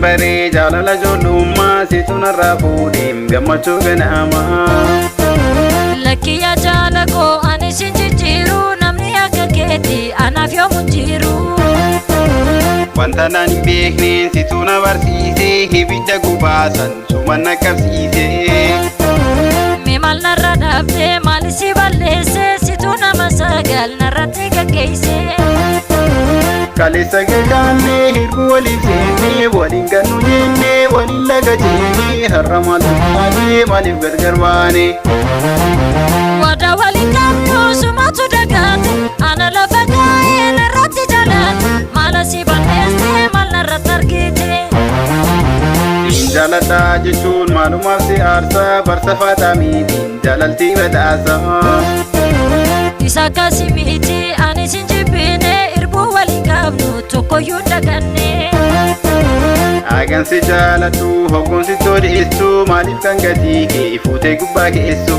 Baree jaalala ijoollummaa situ narraa fuudheem gammachuu ganamaa. Lakki yaa jaala koo, ani sin jijjiiru, namni akka keetti anaaf yoomu jiru. Wanta naan hin beekne situ na barsiise, ibidda gubaasan suma na qabsiise. Mee maal narra dhabdee, maal si balleesse? Situ nama sagal narratti gaggeesse. Kaleessa gagaannee, hirbuu waliif seennee, waliin gannu jennee, waliin laga jennee, har'a maaltu taanee, maaliif gargar baane? Waadaa waliin qabnu sumatu dagaate, ana lafa kaa'ee narratti jaalate. Maal si balleesse, maal narratti argite? Siin jaaladhaa jechuun maalumaaf si aarsaa? Barsafaataa miitiin jaalaltii badhaasaa. Isa akkasii miti, ani sin jibbine, irbuu waliin qabnu tokkoyyuu hin daganne. Hagan si jaaladhu hogguun si toleessu, maaliif kan gatii kee fuutee gubbaa keessu?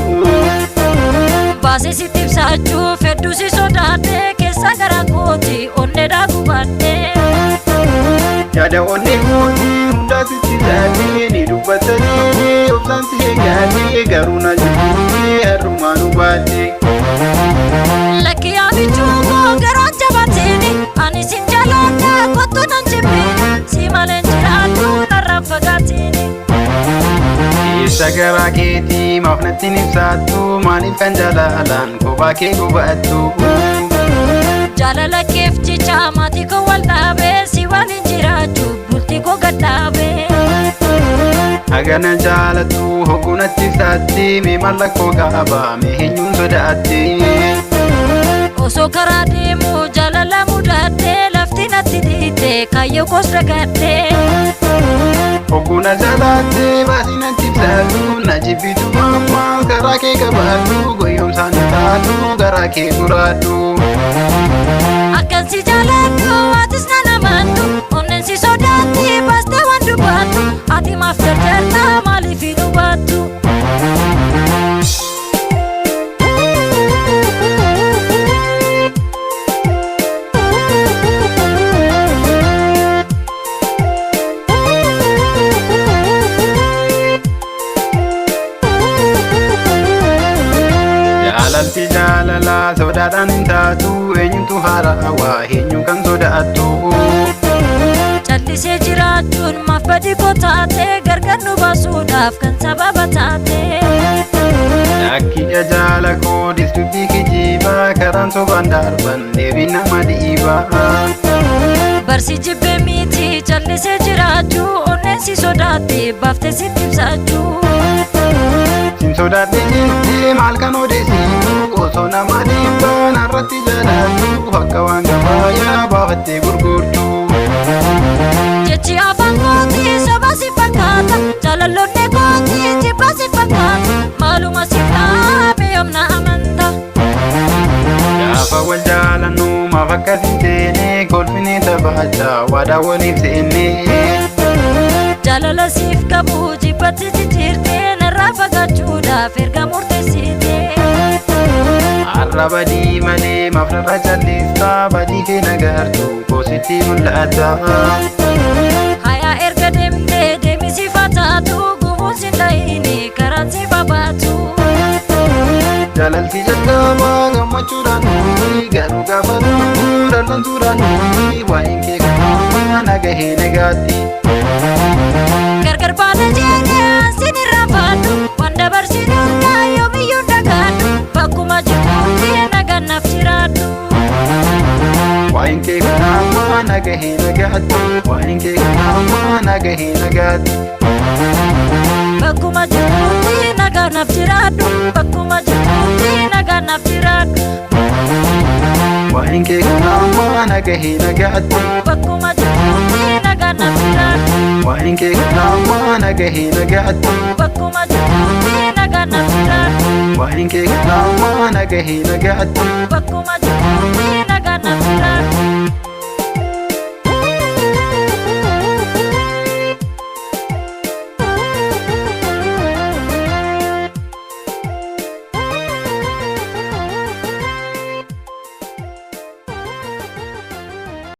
Baasee sitti ibsachuuf hedduu si sodaadhe, keessa gara kooti onneedhaa gubadhe. Yaada onnee kootii hundaa sitti laatee, ni dubbatanii obsaan si eegaatee, garuu na jibbitee har'umaan hubaate. Lakki yaa michuu koo, garaan jabaatini, ani sin jaaladha, kottu nan jibbini, si malee hin jiraadhu, narraan fagaatini. Keessa garaa keetii maaf natti hin ibsaattu? Maaliif kan jaalalaan kophaa kee gubattu? Jaalala keef jecha maatii koo wal dhaabee, si waliin jiraachuu bultii koo gadhaabee. Hagana jaalattu hogguu natti ibsaatti, mee mallattoo qaba, mee eenyuun sodaatti? Osoo karaa deemu jaalala mudadhee, lafti natti dhiite, kaayyoo koos dagadhee. Hogguu na jaalaatte baasii natti ibsaattu, na jibbitu ammaa karaa kee qabaadhu, goyoomsaan na taatu, garaa kee guraadhu. Akkan si jaaladhu atis na amantu, onneen si sodaatti baastee waan dubbattu, ati maaf jarjarta, maaliif hin hubattu? Jaalalti jaalalaa sodaadhaan hin taatu, eenyutu haarawaa, eenyu kan sodaattu? Callisee jiraachuun maaf badii koo taate, gargar nu baasuudhaaf kan sababa taate? Lakkiya jaala koo, dubbii kijibaa, karaan sobaan darban deebii nama dhiibaa. Barsi jibbee miti callisee jiraachuu, onneen si sodaatte baaftee sitti ibsachuu. Sin sodaadhe jettee maal kan odeessitu? Osoo nama dhiibbaa narratti jaalattu, akka waan gabaayaa baafattee gurgurtu. Jechi afaan kooti soba si fakkaata, jaalalloonni kooti jibba si fakkaata, maaluma si dhaabe, yoomna amanta? Gaafa wal jaalannu maaf akkas hin teene? Kolfinee taphachaa waadaa waliif seenne. Jaalala siif qabu jibbatti jijjiirtee, narraa fagaachuudhaaf erga murteessite. Har'a badii malee maaf narra callistaa? Badii kee nagartu koositti mul'ata. Hayaa, erga deemtee deemisiif haa taatu, gufuun sin dhahini, karaan si babaatu. Jaalalti jalqabaa gammachuudhaan nuyi, garuu gaafa dhufuu dallansuudhaan nuyi, waa'een kee kun nagahee nagaatti. Gargar baana jedhee sin irraanfadhu, waan dabarsinu hundaa yoomiyyuu dagaadhu, bakkuma jirtutti nagaan naaf jiraadhu. Waa'een kee kun amma nagahee nagaatti. Waa'een kee kun amma nagahee nagaatti. Bakkuma jirtutti nagaan naaf jiraadhu, bakkuma jirtutti nagaan naaf jiraadhu. Waa'een kee kun amma nagahee nagaatti. Bakkuma jirtutti nagaan naaf jiraadhu. Waa'een kee kun amma nagahee nagaatti. Bakkuma jirtutti nagaan naaf jiraadhu. Waa'een kee kun amma nagahee nagaatti. Bakkuma jirtutti nagaan naaf jiraadhu.